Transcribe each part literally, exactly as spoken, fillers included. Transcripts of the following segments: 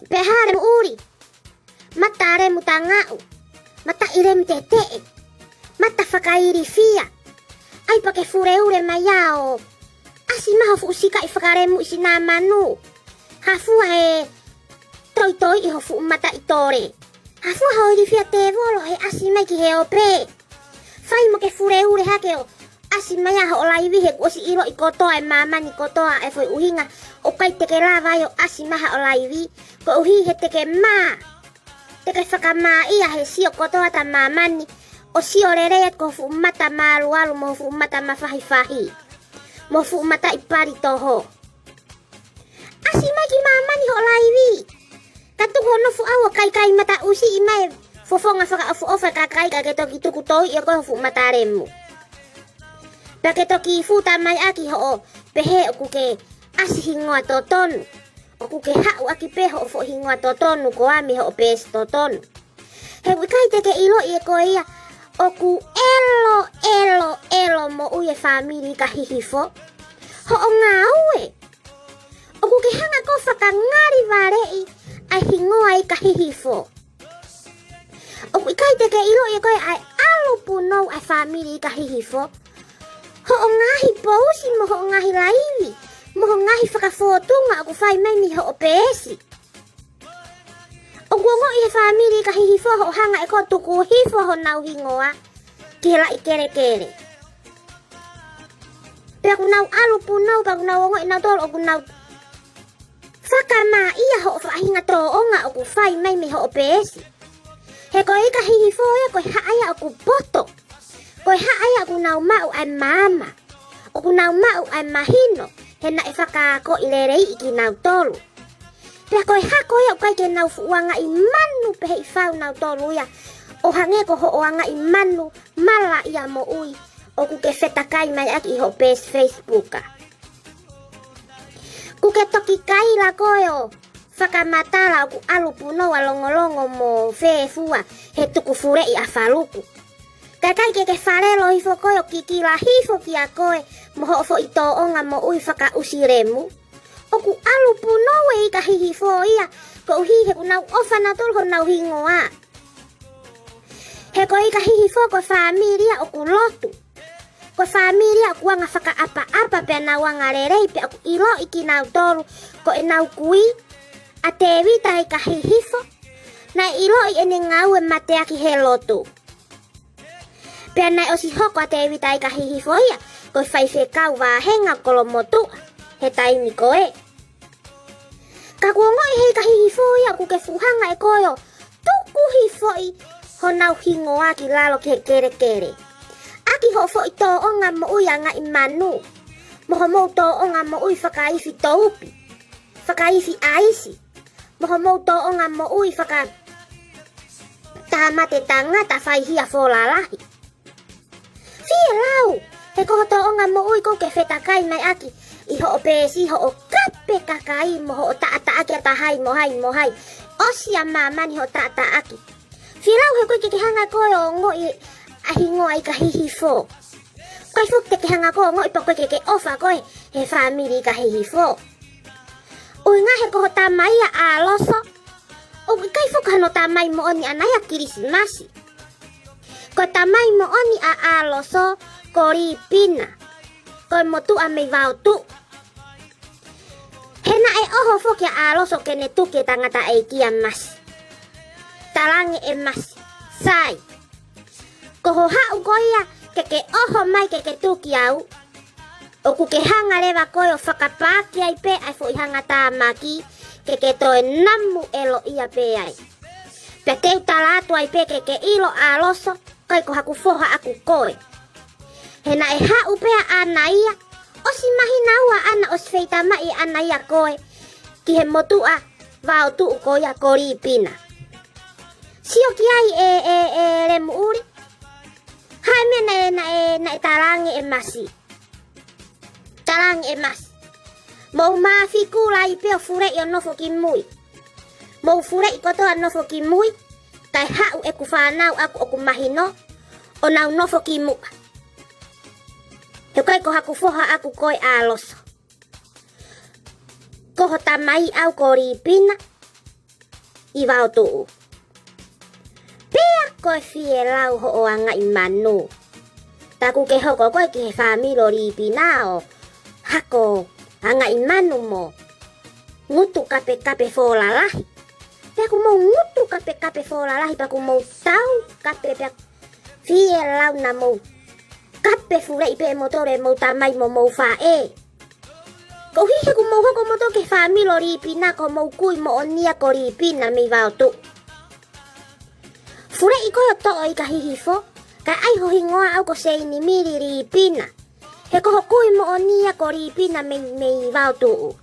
Pea hā lemu ʻuli, mata lemu tangaʻu, mata ʻi lemu teteʻe, mata fakailifia. ʻAi pea ke fuleule mai ia ʻo ʻasi mai ho fuʻu sikaʻi fakalemu ʻi sinamanu. Hā fua he toitoi ʻi ho fuʻu mata ʻi tole. Hā fua ho ilifia tēvolo he ʻasi mai ki he ope. Fai mo ke fuleule hake ʻo ʻasi mai ʻa hoʻo laivi he kuo ʻosi ʻiloʻi kotoa ʻe māmani kotoa e foʻi ʻuhinga ʻoku ʻikai te ke lava ai ʻo ʻasi mai haʻo laivi. Koeʻuhi he te ke mā. Te ke fakamāʻia he sio kotoa ʻa māmani ʻo sio lelei atu ki ho fuʻu mata mālualu mo ho fuʻu mata mafahifahi. Mo ho fuʻu mata ʻi pali toho. ʻAsi mai ki māmani hoʻo laivi. Ka tuku hono fuʻu ʻau ʻo kaikai mata ʻusi ʻi mai fofonga fakaʻofoʻofa e kakai ka ke toki tuku tō ʻi ʻo ko ho fuʻu mata lemu. Pea ke toki futa mai ʻaki hoʻo pehē ʻoku ke ʻasi hingoa totonu. ʻOku ke haʻu ʻaki pē hoʻo foʻi hingoa totonu ko ami hoʻo peesi totonu. He ʻoku ʻikai te ke ʻiloʻi ʻe koe ia ʻoku ʻelo, ʻelo, ʻelo moʻui e fāmili ka hihifo. Hoʻo ngāue. ʻOku ke hanga ko ē ʻo fakangalivaleʻi ʻa e hingoa ʻi ka hihifo. ʻOku ʻikai te ke ʻiloʻi ʻe koe ʻa e ʻalu punou ʻa e fāmili ʻi ka hihifo. Hoʻo ngaahi pousi mo hoʻo ngaahi laivi, mo hoʻo ngaahi fakafōtunga ʻoku fai mai mei hoʻo peesi. ʻOku ongoʻi he fāmili ʻi ka hihifo hoʻo hanga ʻe koe ʻo tuku hifo honau hingoa ki he laʻi kelekele. Pea ʻoku nau ʻalu punou, pea ʻoku nau ongoʻi nautolu ʻoku nau fakamāʻia hoʻo faʻahinga tōʻonga ʻoku fai mai mei hoʻo peesi. He ko e ʻi ka hihifo ia ko e haʻa ia ʻoku poto. Ko e haʻa ia ʻoku nau maʻu ʻa e maama. ʻOku nau maʻu ʻa e mahino, he naʻe fakaakoʻi leleiʻi kinautolu. Pea ko e hako ia ʻoku ʻikai ke nau fuʻu angaʻi manu pehē ʻi fau nautolu ia. ʻO hangē ko hoʻo angaʻi manu mala ia moʻui ʻoku ke fetakai mai ʻaki ʻi hoʻo peesi Facebook. ʻOku ke toki kaila koe ʻo fakamatala ʻoku ʻalu punou ʻa Longolongo mo Fefua he tuku fuleʻi ʻa Faluku. Kae ʻikai ke ke falelo hifo koe ʻo kikila hifo kia koe mo hoʻo foʻi tōʻonga moʻui fakaʻusi lemu. ʻOku ʻalu punou e ʻi ka hihifo ia, koeʻuhi he ʻoku nau ʻofa nautolu honau hingoa. He ko e ʻi ka hihifo ko e fāmili ia ʻoku lotu. Ko e fāmili ia ʻoku anga fakaʻapaʻapa pea nau anga lelei pea ʻoku ʻiloʻi kinautolu ko ʻenau kui ʻa Tēvita ʻi ka hihifo. Naʻe ʻiloʻi ʻene ngāue mateaki he lotu. Pea naʻe ʻosi hoko ʻa Tēvita ʻi ka hihifo ia ko e faifekau vāhenga Kolomotuʻa he taimi ko ē. Ka kuo ongoʻi he ʻi ka hihifo ia ʻoku ke fuʻu hanga ʻe koe ʻo tuku hifoʻi honau hingoa ki lalo ki he kelekele. ʻAki hoʻo foʻi tōʻonga moʻui angaʻi manu. Mo homou tōʻonga moʻui fakaifi toupi. Fakaifi ʻaisi. Mo homou tōʻonga moʻui faka tāmate tangata fai hia fō lalahi. Fie lau, he ko ho tōʻonga moʻui ʻoku ke fetakai mai ʻaki ʻi hoʻo peesi hoʻo kape kakai mo hoʻo taʻataʻaki ʻa hai mo hai mo hai. ʻOsi ʻa māmani hoʻo taʻataʻaki. Fie lau he ʻoku ʻikai ke ke hanga koe ʻo ongoʻi ʻa e hingoa ʻi ka hihifo. ʻIkai foki te ke hanga koe ʻo ongoʻi pea ʻoku ʻikai ke ke ʻofa koe he fāmili ʻi ka hihifo. ʻUhinga he ko ho tamai ʻa ʻAloso. ʻOku ʻikai foki hano tamai moʻoni ʻaʻana ia Kilisimasi. Ko e tamai moʻoni ʻa ʻAloso ko Lipina. Ko e motuʻa mei Vaotuʻu. He naʻe ʻoho foki ʻa ʻAloso ke ne tuki e tangataʻeiki ʻa Masi. Talange ʻe Masi. Sai. Ko ho haʻu ko ia ke ke ʻoho mai ke ke tuki au. ʻOku ke hanga leva koe ʻo fakapaaki ai pē ʻa e foʻi hangatāmaki ke ke toe namu ʻelo ia pē ai. Pea te u tala atu ai pē ke ke ʻilo ʻAloso, ʻikai ko haku foha ʻaku koe. He naʻe haʻu pē ʻaʻana ia, ʻosi māhina ua ʻaʻana ʻosi feitamaʻi ʻaʻana ia koe, ki he motuʻa Vaotuʻu ko ia ko Lipina. Sio ki ai ʻe, ʻe, ʻe Lemuʻuli. Hā e meʻa naʻe, naʻe, naʻe talange ʻe Masi. Talange ʻe Masi. Mou māfikuʻi pē ʻo fuleʻi ʻo nofo ki mui. Mou fuleʻi kotoa nofo ki mui. Kae haʻu ʻeku fānau ʻaku ʻoku mahino. ʻO nau nofo ki muʻa. He ʻikai ko haku foha ʻaku koe ʻAloso. Ko ho tamai au ko Lipina. ʻi Vaotuʻu. Pea ko e fielau hoʻo angaʻi manu. Tā ʻoku ke hoko koe ki he fāmili ʻo Lipina ʻo hako angaʻi manu mo ngutu kapekape fōlalahi. Pea ʻoku mou ngutu kapekape fōlalahi, pea ʻoku mou tau kape pea fielau naʻa mou kape fuleʻi pē ʻe moutolu ʻemou tamai mo mou faʻē. Koeʻuhi he ʻoku mou hoko moutolu ki he fāmili ʻo Lipina ko homou kui moʻoni ia ko Lipina mei Vaotuʻu. Fuleʻi koe ʻo toʻo ʻi Kahihifo, kae ʻai ho hingoa ʻau ko Seinimili Lipina. He ko ho kui moʻoni ia ko Lipina mei, mei Vaotuʻu.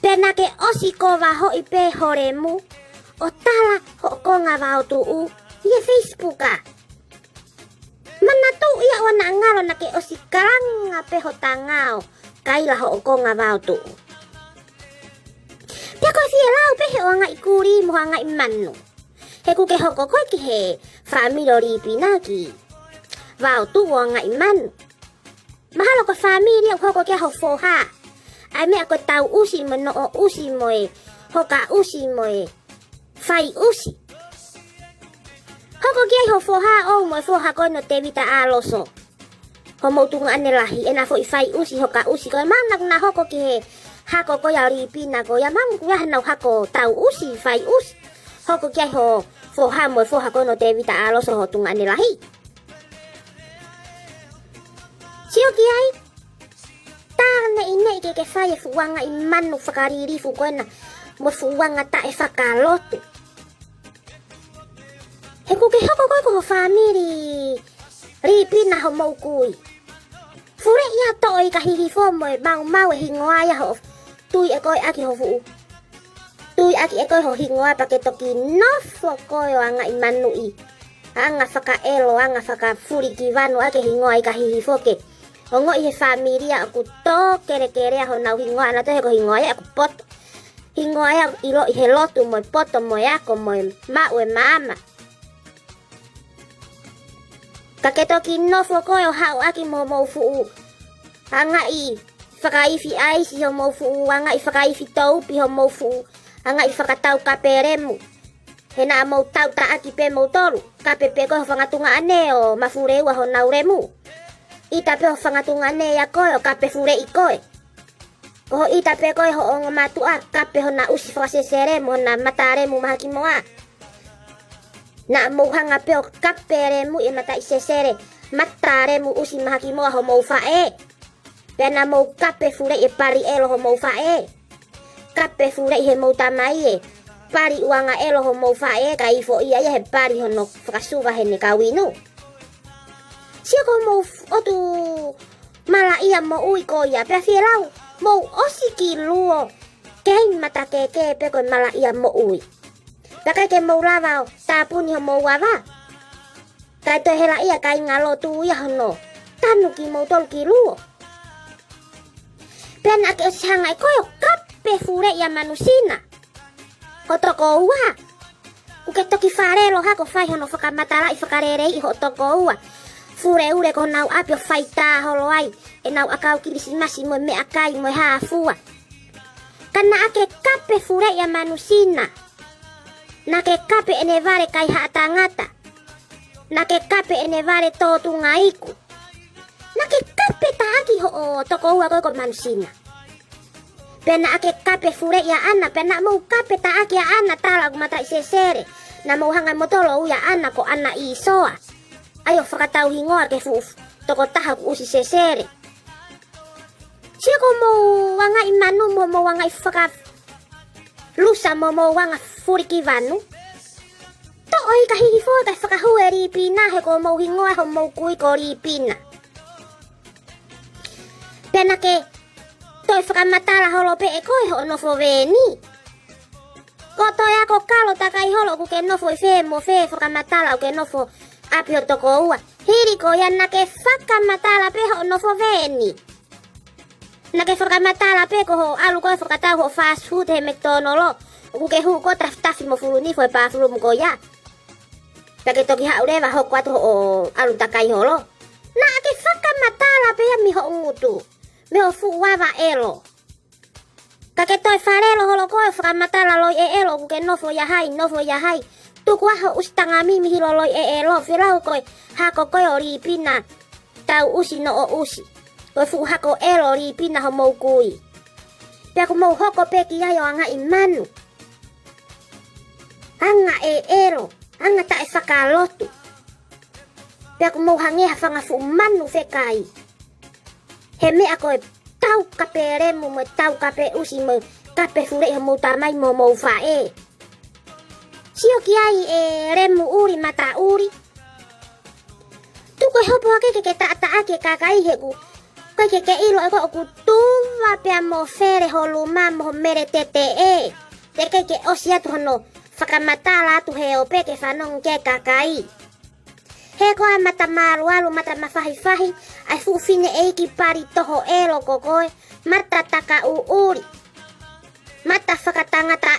Pea naʻa ke ʻosi kova hoʻi pē ho lemu, ʻo tala hoʻo konga Vaotuʻu ʻi he Facebook ā. Manatuʻi ʻa ʻoua naʻa ngalo naʻa ke ʻosi kalanga pē ho tangao kaila hoʻo konga Vaotuʻu. Pea ko e fielau pē hoʻo angaʻi kuli mo hoʻo angaʻi manu. He ʻoku ke hoko koe ki he fāmili ʻo Lipina ki Vaotuʻu ʻo angaʻi manu. Mahalo ko e fāmili ʻoku hoko ki ai ho foha. ʻA e meʻa ko e tau ʻusi mo e noʻo ʻusi mo e hoka ʻusi mo e fai ʻusi. Hoko ki ai ho foha ʻoʻou mo e foha ko ena ʻo Tevita ʻAloso. Homou tuongaʻane lahi, ʻena foʻi fai ʻusi, hoka ʻusi. Ko e mauna naʻa hoko ki he hako ko ia ʻo Lipina ko ia, mauna ʻoku ʻi ai haʻanau hako tau ʻusi, fai ʻusi. Hoko ki ai ho foha mo e foha ko ena ʻo Tevita ʻAloso ho tuongaʻane lahi. Sio ki ai, tā neʻineʻi ke ke fai e fuʻu angaʻi manu fakalilifu ko ena, mo e fuʻu anga taʻe fakalotu. He ʻoku ke hoko koe ko ho fāmili Lipina homou kui. Fuleʻi ia ʻo toʻo ʻi Kahihifo mo e maumau e hingoa ia hoʻo tui ʻe koe ʻaki ho fuʻu. Tui ʻaki ʻe koe ho hingoa pea ke toki nofo koe ʻo angaʻi manu ʻi anga fakaʻelo, anga fakafulikivanu ʻaki e hingoa ʻi Kahihifo ke ongoʻi he fāmili ia ʻoku tō kelekelea honau hingoa, naʻa toe he ko e hingoa ia ʻoku poto. Hingoa ia ʻoku ʻiloʻi he lotu mo e poto mo e ako mo e maʻu e maama. Ka ke toki nofo koe ʻo haʻu ʻaki mo homou fuʻu angaʻi fakaifi ʻaisi, homou fuʻu angaʻi fakaifi toupi, homou fuʻu angaʻi fakatau kape lemu. He naʻa mou tau taʻaki pē moutolu, kape pē koe ho fanga tuongaʻane ʻo mafuleua honau lemu. ʻIta pē ho fanga tuongaʻane ia koe ʻo kape fuleʻi koe. Ko hoʻo ʻita pē koe ho ongo mātuʻa, kape hona ʻusi fakasesele mo hona mata lemu mahaki moa. Naʻa mou hanga pē ʻo kape lemu e mataʻi sesele, mata lemu ʻusi mahaki moa homou faʻē. Pea naʻa mou kape fuleʻi e pali ʻelo homou faʻē. Kape fuleʻi heʻemou tamai e pali ʻuanga ʻelo homou faʻē, kae ifo ia ia he pali hono fakasuva heʻene kau inu. Sio ko homou f-, ʻotu malaʻia moʻui ko ia, pea fielau mou ʻosi ki luo, kei matakēkē pē ko e malaʻia moʻui. Pea ʻikai ke mou lava ʻo tāpuni homou ava. Kae toe hela ia kāinga lotu ia hono tanu kimoutolu ki luo. Pea naʻa ke ʻosi hanga ʻe koe ʻo kape fuleʻi ʻa Manusina, ho tokoua. ʻOku ke toki falelo hake ʻo fai hono fakamatalaʻi fakaleleiʻi hoʻo tokoua. Fuleule ko honau ʻapi ʻo fai tā holo ai ʻenau ʻakau Kilisimasi mo e meʻakai mo e hā fua. Ka naʻa ke kape fuleʻi ʻa Manusina. Naʻa ke kape ʻene vale kaihaʻa tangata. Naʻa ke kape ʻene vale tōtunga iku. Naʻa ke kape taʻaki hoʻo tokoua ko ē ko Manusina. Pea naʻa ke kape fuleʻi ʻaʻana, pea naʻa mou kape taʻaki ʻaʻana, tala ʻoku mataʻi sesele. Naʻa mou hanga ʻe moutolu ʻo ui ʻaʻana ko ʻAna ʻIsoa. ʻAi ʻo fakatau hingoa ki he fuʻu tokotaha kuo ʻosi sesele. Sio ko homou angaʻi manu mo homou angaʻi fakalusa mo homou anga fulikivanu. Toʻo ʻi Kahihifo kae fakahū ʻe Lipina he ko homou hingoa homou kui ko Lipina. Pea naʻa ke toe fakamatala holo pē ʻe koe hoʻo nofo veni. Ko toe ako kalo takai holo ʻoku ke nofo ʻi fē mo fē, fakamatala ʻoku ke nofo ʻapi ho tokoua. Hili ko ia naʻa ke fakamatala pē hoʻo nofo veni. Naʻa ke fakamatala pē ko hoʻo ʻalu ko ē fakatau hoʻo fast food he McDonald. ʻOku ke hū ko ē tafitafi mo fulunifo he bathroom ko ia. Pea ke toki haʻu leva hoko atu hoʻo ʻalu takai holo. Naʻa ke fakamatala pē ia mei hoʻo ngutu. Mei hoʻo fuʻu ava ʻelo. Ka ke toe falelo holo ko ē ʻo fakamatala loi ʻe ʻelo ʻoku ke nofo ia hai, nofo ia hai. Tuku ā ho ʻusi tangami mihi loloi ʻe ʻelo, felau ko e hako ko ē ʻo Lipina tau ʻusi noʻo ʻusi. Ko e fuʻu hako ʻelo Lipina homou kui. Pea ʻoku mou hoko pē ki ai ʻo angaʻi manu. Anga ʻe ʻelo, anga taʻe fakalotu. Pea ʻoku mou hangē ha fanga fuʻu manu fekai. He meʻa ko e tau kape lemu mo e tau kape ʻusi mo e kape fuleʻi homou tamai mo homou faʻē. Sio ki ai ʻe Lemu ʻuli mata ʻuli. Tuku e hopo hake ke ke taʻataʻaki e kakai he ʻoku ʻikai ke ke ʻilo ʻe koe ʻoku tuva pea mo fele ho luma mo ho mele teteʻe. Teʻeki ke ʻosi atu hono fakamatala atu he ope ke fanongo ki ai e kakai. He ko e mata malualu, mata mafahifahi, ʻa e fuʻu fineʻeiki pali toho ʻelo ko koe, mata takaʻuʻuli. Mata fakatangata